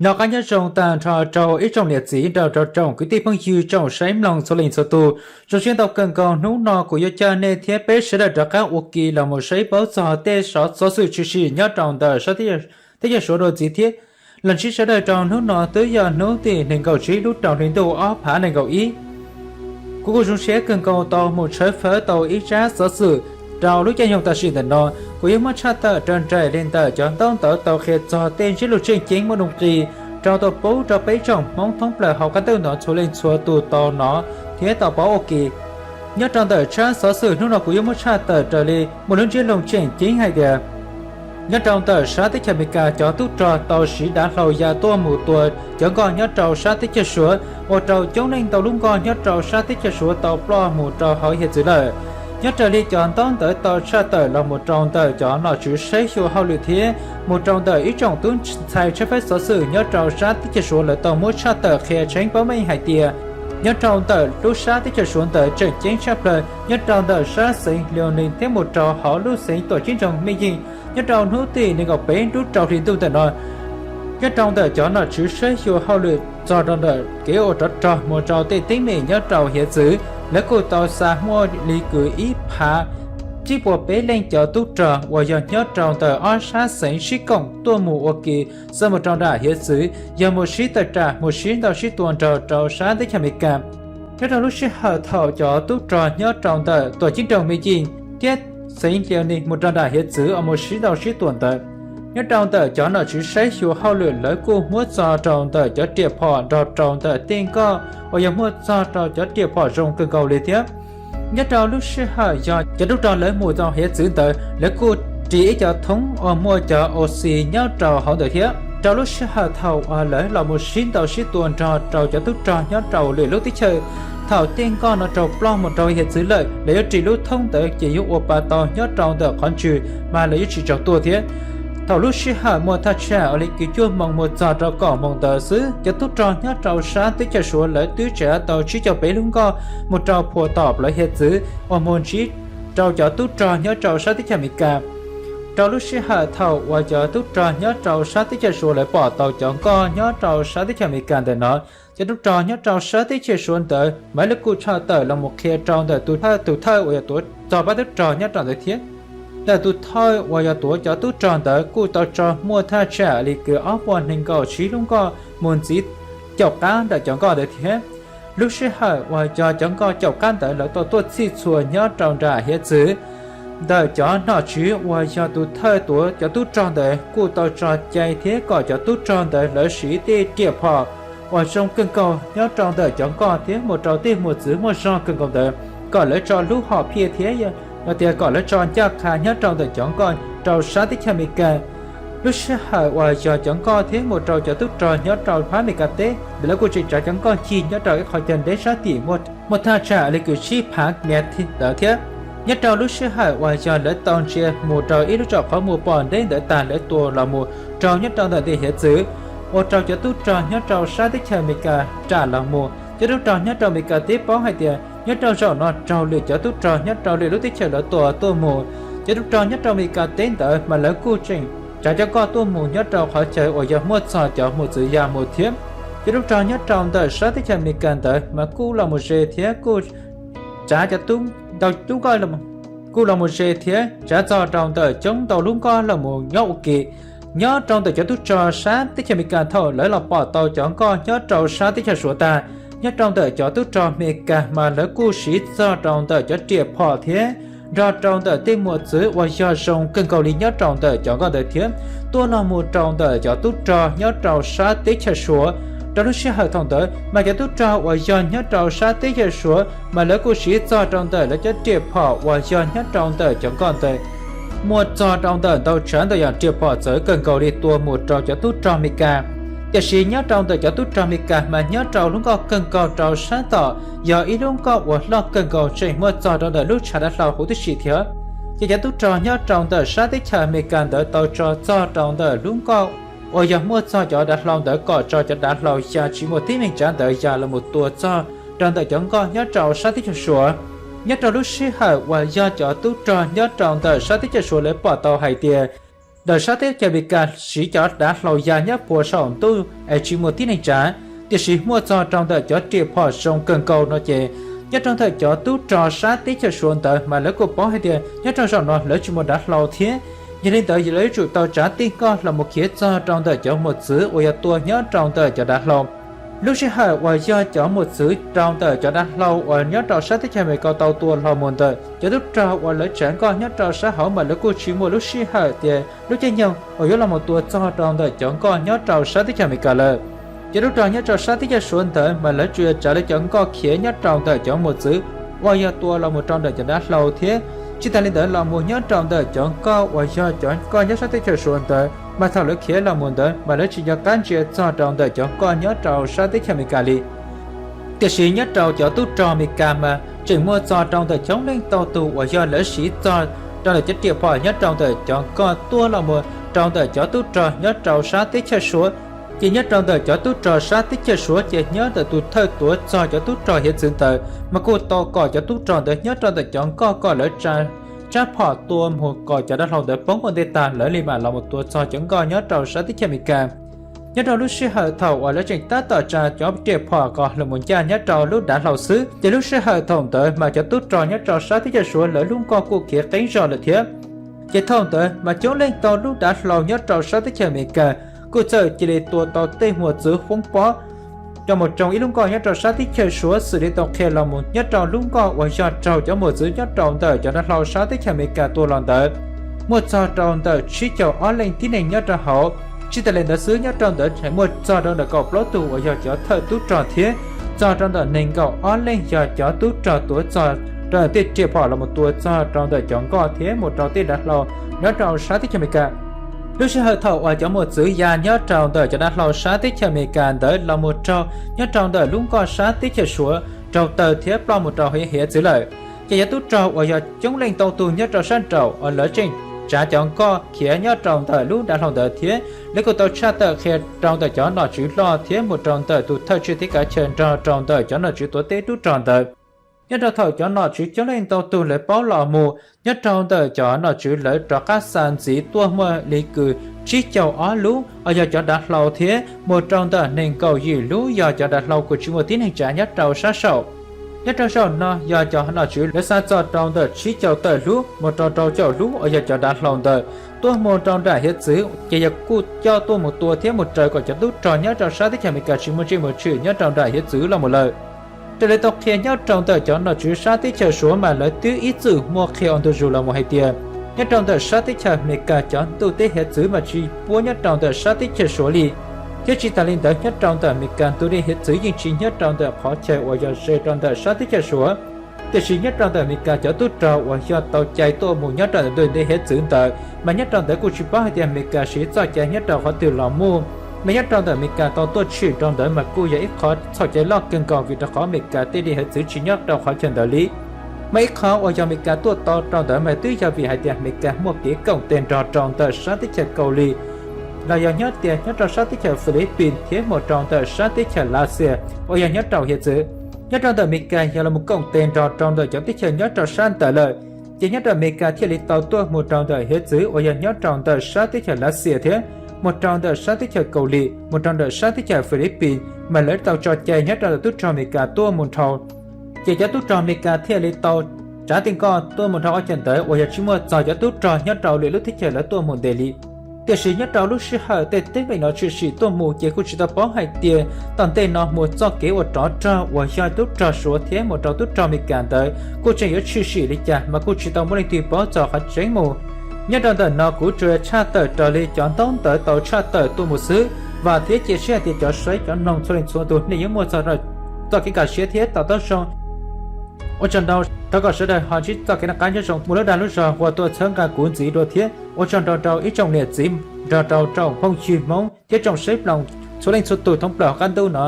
Noj qab nyob zoo tag nrho rau ib tsoom niam txiv nrog rau tsoom kwv tij phooj ywg tsoom saib mloog txhua leej txhua tus. Zoo siab ntau kawg nkaus hnub no kuv yuav coj nej thiab peb sawv daws rov qab ua ke los mus saib paub txog tej xov xwm tshwm sim nyob rau ntawm sab teb chaws Suav dua ntxiv thiab. Los ntsib sawv daws rau hnub no twb yog hnub tim nees nkaum tsib lub rau hli ntuj ob phav nees nkaum ib. Kuv kuj zoo siab kawg nkaus tau mus tshawb fawb tau ib tsab xov xwm rau lub caij nyoog tam sim ntawm no. Kuv yuav muab tshaj tawm raws nraim li ntawm cov ntaub ntawv tau qhia txog tej ntsiab lus tseem ceeb muaj nuj nqis rau tau pub rau peb tsoom Hmoob thoob plaws hauv qab ntuj no txhua leej txhua tus tau hnov thiab tau paub ua ke. Nyob rau ntawm tsab xov xwm hnub no kuv yuav muab tshaj tawm raws li muaj lub ntsiab lus tseem ceeb hais tias nyob rau ntawm sab teb chaws Amelikas cov tub rog tau siv dav hlau ya tuaj mus tua cov nkoj nyob rau sab teb chaws Suav, ua rau coob leej ntau lub nkoj nyob rau sab teb chaws Suav tau ploj mus rau hauv hiav txwv lawm. Nyob raws li cov ntaub ntawv tau tshaj tawm los mus rau ntawm cov nom tswv saib xyuas hauj lwm thiab mus rau ntawm ib tsoom tub ntxhais tshawb fawb xov xwm nyob rau sab teb chaws Suav lawv tau muab tshaj tawm qhia tseeb paub meej hais tias nyob rau ntawm lub sab teb chaws Suav ntawd tseem ceeb tshaj plaws nyob rau ntawm sab xeev Liaus Nees thiab mus rau hauv lub xeev Tuam Ceeb Nroog Mej Yeej nyob rau hnub tim nees nkaum peb lub rau hli ntuj ntawm no. Nyob rau ntawm cov nom tswv saib xyuas hauj lwm txog rau ntawm kev ua rov rog mus rau tej teeb meem nyob rau hiav txwv, lawv kuj tau xa muaj li kwv ib phav tsib puas peb leej cov tub rog uas yog nyob rau ntawm ob sab xeev sib koom tuaj mus ua ke xa mus rau nram hiav txwv, yog mus sib tawm tsam mus sib ntaus sib tua nrog rau sab teb chaws Amelikas. Nyob rau lub sij hawm thaum cov tub rog nyob rau ntawm Tuam Ceeb Nroog Mej Yeej thiab xeev Liaus Nees mus rau nram hiav txwv uas mus sib ntaus sib tua ntawd, nyob rau ntawm cov nom tswv saib xyuas hauj lwm lawv kuj muab txog rau ntawm cov riam phom nrog rau ntawm tej nkoj uas yog muaj txog rau cov riam phom zoo kawg nkaus li thiab. Nyob rau lub sij hawm yog cov tub rog lawv mus rau hiav txwv ntawd lawv kuj ris ib cov thoob uas muaj cov oxy nyob rau hauv ntawd thiab. Rau lub sij hawm thaum uas lawv los mus sib ntaus sib tua nrog rau cov tub rog nyob rau lwm lub teb chaws, thaum tej nkoj no raug ploj mus rau hiav txwv lawm lawv yuav ris lub thoob ntawd ces yuav ua pa tau nyob rau ntawm qhov ntswg mas lawv yuav tsis raug tua thiab. Thaum lub sij hawm muaj thaj tsam uas li kwv cuaj moos mus txog rau kaum moos ntawd xwb cov tub rog nyob rau sab teb chaws Suav lawv twb tsav tau tsib caug peb lub nkoj mus rau puag tom plawv hiav txwv uas mus ntsib rau cov tub rog nyob rau sab teb chaws Amelikas. Rau lub sij hawm thaum uas cov tub rog nyob rau sab teb chaws Suav lawv pom tau cov nkoj nyob rau sab teb chaws Amelikas ntawm no, cov tub rog nyob rau sab teb chaws Suav ntawd mas lawv kuj tshaj tawm los mus qhia rau ntawm tus thawj, tus thawj uas yog tuav txog pab tub rog nyob rau ntawd thiab. Ntawm tus thawj uas yog tuav cov tub rog ntawd kuj tau tso muaj thaj tsam li kwv ob puas nees nkaum tsib lub nkoj mus ntxiv caum qab ntawm cov nkoj ntawd thiab. Lub sij hawm uas yog cov nkoj caum qab ntawd lawv tau tuaj txhij txhua nyob rau nram hiav txwv, ntawm cov nom tswv uas yog tus thawj tuav cov tub rog ntawd kuj tau tso cai thiab kom cov tub rog ntawd lawv siv tej riam phom uas zoo kawg nkaus nyob rau ntawm cov nkoj thiab mus rau tej mos txwv muaj zog kawg nkaus ntawd, kom lawv tso lub hom phiaj thiab yog tias kom lawv tso ncaj qha nyob rau ntawm cov nkoj rau sab teb chaws Amelikas. Lub sij hawm uas yog cov nkoj thiab mus rau cov tub rog nyob rau phab Amelikas teb ntawd lawv kuj tseem tsav cov nkoj cig nyob rau ib qho chaw ntev sab tim muaj thaj tsam li kwv tsib phav mev ntawd thiab. Nyob rau lub sij hawm uas yog lawv tau ntsia mus rau ib lub tsom qhov muag pom deb ntawd tag lawv tua los mus raug nyob rau ntawm ntej hiav txwv, ua rau cov tub rog nyob rau sab teb chaws Amelikas ram los mus. Cov tub rog nyob rau Amelikas teb paub hais tias nyob rau zaum no raug lwm cov tub rog nyob rau lwm lub teb chaws lawv tua tuaj mus. Cov tub rog nyob rau Amelikas teb ntawd mas lawv kuj tseem tsav cov nkoj tuaj mus nyob rau qhov chaw uas yog muaj txog cov mos txwv ya mus thiab. Cov tub rog nyob rau ntawm sab teb chaws Amelikas ntawd mas kuj los mus ze thiab kuj tsav cov tub, ntau tub nkoj kuj los mus ze thiab tsav txog rau ntawm coob ntau lub nkoj los mus nyob ua ke. Nyob rau ntawm cov tub rog sab teb chaws Amelikas thaum lawv los pom tau cov nkoj nyob rau sab teb chaws Suav tag, nyob rau ntawm cov tub rog Amelikas mas lawv kuj siv txog rau ntawm cov riam phom thiab nrog rau ntawm tej mos txwv uas yog zoo kawg nkaus li nyob rau ntawm cov nkoj ntawd thiab tuaj los mus rau ntawm cov tub rog nyob rau sab teb chaws Suav. Rau lub sij hawm thaum ntawd mas cov tub rog uas yog nyob rau sab teb chaws Suav mas lawv kuj siv txog rau ntawm lawv cov riam phom uas yog nyob rau ntawm cov nkoj ntawd muaj txog rau ntawm ntau tsav ntau yam riam phom txawv kawg nkaus li tua mus rau cov tub rog Amelikas. Tiam sis nyob rau ntawm cov tub rog Amelikas mas nyob rau lub nkoj kawg nkaus rau sab tom yog ib lub nkoj uas loj kawg nkaus tseem muaj txog rau ntawm lub tshav dav hlau huv tib si thiab. Ces cov tub rog nyob rau ntawm sab teb chaws Amelikas ntawd tau tso txog rau ntawm lub nkoj uas yog muaj txog cov dav hlau ntawd kom tso cov dav hlau ya tsis muaj tib neeg tsav ntawd ya los mus tua txog rau ntawm cov nkoj nyob rau sab teb chaws Suav. Nyob rau lub sij hawm uas yog cov tub rog nyob rau ntawm sab teb chaws Suav lawv pom tau hais tias ntawm sab teb chaws Amelikas siv cov dav hlau ya nyob puag saum ntuj es tsis muaj tib neeg tsav, tiam sis muaj txog rau ntawm cov riam phom zoo kawg nkaus no ces nyob rau ntawm cov tub rog sab teb chaws Suav ntawd mas lawv kuj paub hais tias nyob rau zaum no lawv tsis muaj dav hlau thiab. Yog li ntawd lawv yuav tsum tau tsav tej nkoj los mus khiav txog rau ntawm cov mos txwv uas yog tua nyob rau ntawm cov dav hlau. Lub sij hawm uas yog cov mos txwv rau ntawm cov dav hlau uas nyob rau sab teb chaws Amelikas tau tua los mus ntawm cov tub rog uas lawv tsav nkoj nyob rau sab hauv mas lawv kuj tsis muaj lub sij hawm tias lub caij nyoog uas yuav los mus tua txog rau ntawm cov nkoj nyob rau sab teb chaws Amelikas lawm. Cov tub rog nyob rau sab teb chaws Suav ntawd mas lawv tsuas yog tsav lawv cov nkoj khiav nyob rau ntawm cov mos txwv uas yog tua los mus rau ntawm cov dav hlau thiab. Tsis tas li ntawd los mus nyob rau ntawm cov nkoj uas yog cov nkoj nyob sab teb chaws Suav ntawd mas thaum lawv khiav los mus ntawd mas lawv tsis nco qab ntsia txog rau ntawm cov nkoj nyob rau sab teb chaws Amelikas li. Tiam sis nyob rau cov tub rog Amelikas mas tseem muaj txog rau ntawm coob leej ntau tus uas yog lawv siv txog rau ntawm cov riam phom nyob rau ntawm cov nkoj tuaj los mus rau ntawm cov tub rog nyob rau sab teb chaws Suav. Ces nyob rau ntawm cov tub rog sab teb chaws Suav ces nyob ntawm tus thawj tuav txog cov tub rog hiav txwv ntawd mas kuj tau kom cov tub rog ntawd nyob rau ntawm cov nkoj kom lawv tsa tsab phom tua mus kom cov dav hlau ntawd poob ua ntej tag lawv li mam los mus tua txog cov nkoj nyob rau sab teb chaws Amelikas. Nyob rau lub sij hawm thaum uas lawv tseem tab tom tsa cov riam phom kom los mus ncaj nyob rau lub dav hlau xwb ces lub sij hawm thaum ntawd mas cov tub rog nyob rau sab teb chaws Suav lawv lub nkoj kuj khiav qeeb zog lawm thiab. Ces thaum ntawd mas coob leej ntau lub dav hlau nyob rau sab teb chaws Amelikas kuj txawm cia li tua tau tej mos txwv foob pob rau mus tsoo ib lub nkoj nyob rau sab teb chaws Suav xws li tau qhia los mus nyob rau lub nkoj uas yog raug cov mos txwv nyob rau ntawm cov dav hlau sab teb chaws Amelikas tua los ntawd muaj txog rau ntawm tsib caug ob leej tib neeg nyob rau hauv. Tsis tas li ntawd xwb nyob rau ntawd tseem muaj txog rau ntawm kaum plaub tug uas yog cov thawj tub rog thiab txog rau ntawm nees nkaum ob leej yog cov tub rog tuav txog rau ntawm tej riam phom los mus tua txog rau ntawm cov nkoj thiab mus rau tej dav hlau nyob rau sab teb chaws Amelikas. Lub sij hawm thaum uas cov mos txwv ya nyob rau ntawm cov dav hlau sab teb chaws Amelikas ntawd los mus raug nyob rau ntawm lub nkoj sab teb chaws Suav raug tawg thiab ploj mus rau hiav txwv lawm. Ces cov tub rog uas yog coob leej ntau tus nyob rau sab nraud uas lawv tseem tsav cov nkoj khiav nyob rau ntawm lub dav hlau ntawd thiab lawv kuj tau tshaj tawm qhia rau ntawm cov nom tswv loj thiab mus rau ntawm tus thawj tswj teb kav chaw nrog rau ntawm cov nom tswv tuav tej tub rog ntawd. Nyob rau thaum cov nom tswv coob leej ntau tus lawv paub los mus nyob rau ntawm cov nom tswv lawv rov qab xa ntxiv tuaj muaj li kws tsib caug ob lub uas yog cov dav hlau thiab mus rau ntawm nees nkaum yim lub yog cov dav hlau kuj tsis muaj tib neeg tsav nyob rau sab saum. Nyob rau saum no yog cov nom tswv lawv xa txog rau ntawm tsib caug tawm lub mus rau rau caum lub uas yog cov dav hlau ntawd tuaj mus rau nram hiav txwv ces yog kuj coj tuaj mus tua thiab mus raws kom cov tub rog nyob rau sab teb chaws Amelikas tsis muaj ntsej muag tshwm nyob rau nram hiav txwv los mus lawm. Raws li tau qhia nyob rau ntawm cov nom tswv sab teb chaws Suav mas lawv twb ib txwm muaj qhia ua ntu zus los mus hais tias nyob rau ntawm sab teb chaws Amelikas cov ntuj teb hiav txwv mas tsis puab nyob rau ntawm sab teb chaws Suav li. Thiab tsis tas li ntawd nyob rau ntawm Amelikas ntuj teb hiav txwv yeej tsis nyob rau ntawm qhov chaw uas yog ze rau ntawm sab teb chaws Suav. Tiam sis nyob rau ntawm Amelikas cov tub rog uas yog tau cai tuaj mus nyob rau ntawm ntuj teb hiav txwv ntawd mas nyob rau ntawd kuj tsis paub hais tias Amelikas siv txoj cai nyob rau qhov twg los muaj. Mas nyob rau ntawm Amelikas tau tuaj tshwm rau ntawd mas kuj yog ib qhov txoj cai loj kawg nkaus vim rau qhov Amelikas tej teb hiav txwv tsis nyob rau qhov chaw ntawd li. Mas ib qhov uas yog Amelikas tuaj tau rau ntawd mas twb yog vim hais tias Amelikas muaj kev koom tes nrog rau ntawm sab teb chaws Kaus Lim los yog nyob tias nyob rau sab teb chaws Philippines thiab mus rau ntawm sab teb chaws Lav Xias uas yog nyob rau hiav txwv. Nyob rau ntawm Amelikas yog los koom tes nrog rau ntawm cov teb chaws nyob rau sab ntawd lawm, ces nyob rau Amelikas thiaj li tau tuaj mus rau ntawm hiav txwv uas yog nyob rau ntawm sab teb chaws Lav Xias thiab mus rau ntawm sab teb chaws Kaus Lim mus rau ntawm sab teb chaws Philippines mas lawv tau tso cai nyob rau ntawm tub rog Amelikas tuaj mus dhau. Ces cov tub rog Amelikas thiaj li tau tsav tej nkoj tuaj mus dhau qhov chaw ntawd uas yog tsis muaj txog cov tub rog nyob rau lwm lub teb chaws lawv tuaj mus ntev li. Tiam sis nyob rau lub sij hawm tej teeb meem no tshwm sim tuaj mus ces kuj tsis tau paub hais tias tom ntej no mus txoj kev ua rov rog uas yog tub rog Suav thiab mus rau tub rog Amelikas ntawd kuj tseem yuav tshwm sim li cas mas kuj tsis tau muaj leej twg paub txog qhov tseeb mus. Nyob rau ntawm no kuv tsuas tshaj tawm raws li cov ntaub ntawv tau tshaj tawm tuaj mus xwb. Vam thiab cia siab hais tias cov saib cov mloog txhua leej txhua tus nej yuav muaj txog txoj kev kaj siab thiab to taub zoo. Ua tsaug ntau, thov kom sawv daws ho ntsib txoj kev noj qab nyob zoo mus lub dag lub zog uas tuaj txhawb nqa kuv ntxiv dua thiab ua tsaug nrog rau ib tsoom niam txiv nrog rau tsoom phooj ywg Hmoob thiab tsoom saib mloog txhua leej txhua tus thoob plaws qab ntuj no.